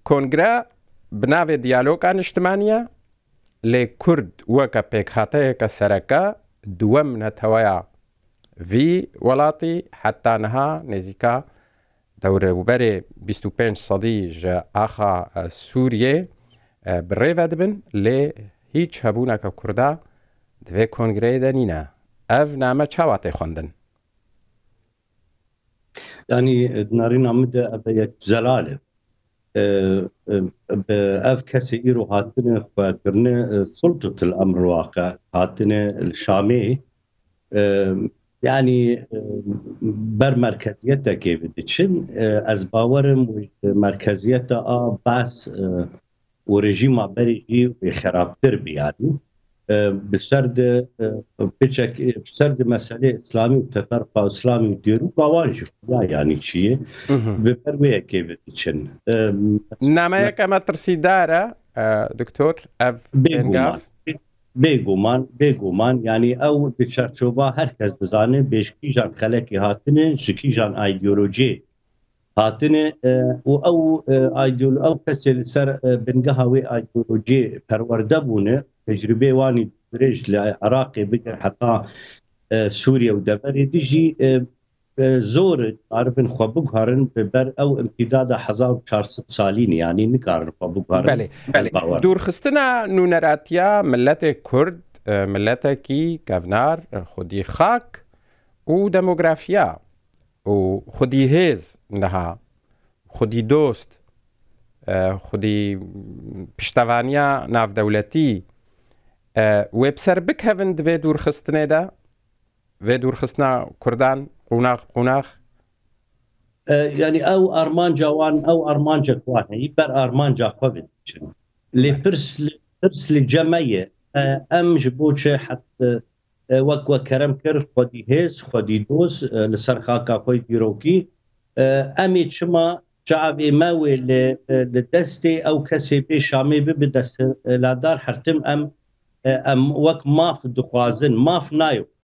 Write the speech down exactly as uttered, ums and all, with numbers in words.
Kongre bi navê Diyaloga Niştimaniye, lê Kurd weke pêkhateyeke sereke, duwem neteweya vî welatî, heta niha nêzîka dewrûberê bîst û pênc sedî ji axa, e, Sûriyê, e, bi rê ve dibin, lê hîç hebûneke Kurda di vê kongreyê de nîne. Ev name çawa tê xwendin? Yanî, e, di narîna min de ev yek zelal e. E, e, bi ev kesê îro hatine xwe kirine, e, sultatul emr waqe, hatine li Şamê. E, yanî, e, ber merkeziyetekê bi diçin. E, ez bawerim wê merkeziyeta a Baas, e, û rejîma berê jî wê xerabtir bî, yanî. E, bi ser de, e, piçek, e, bi ser de meselê îslamî û tetarfa îslamî û dêrûka wan jî xuya, yanî çi ye? Bi ber wê yekê ve diçin. E, mes-, Nameyeke metirsîdar e, e, doktor, ev pêngav. Bêguman, bêguman, bêguman, yanî ew di çerçova her kes dizane bê ji kîjan xelekê hatine, ji kîjan îdeolojiyê hatine, e, û ew, e, îdeolo-, ew kesê li ser, e, bingeha wê îdeolojiyê perwerde bûne, tecrûbeyê wan î dirêj li Iraqê bigir heta, e, Sûriye û deverê dî jî, e, e, zor e, arifin xwe biguherin bi ber ew îmtîdada hezar û çar sed salî ne, yanî nikarin xwe biguherin. Belê, belê. Bawer. Dûrxistina nûneratiya miletê Kurd, e, miletekî kevnar, e, xwedî xak û demografiya û xwedî hêz niha, xwedî dost, e, xwedî piştevaniya navdewletî, e, wê bi ser bikevin di vê dûrxistinê de, vê dûrxistina Kurdan, qonax bi qonax? E, yanî ew armanca wan, ew armancek wan heyî, ber armanca xwe ve diçin. Lê pirs li, pirs li cem me ye. E, em ji bo çi het, e, e, wek we kerem kir, xwedî hêz, xwedî doz, e, li ser xaka xwe yê dîrokî, e, em ê çima çavê me wê li, e, li destê ew kesê bê Şamê bibe desthilatdar, her tim em, e, em wek maf dixwazin, maf nayê.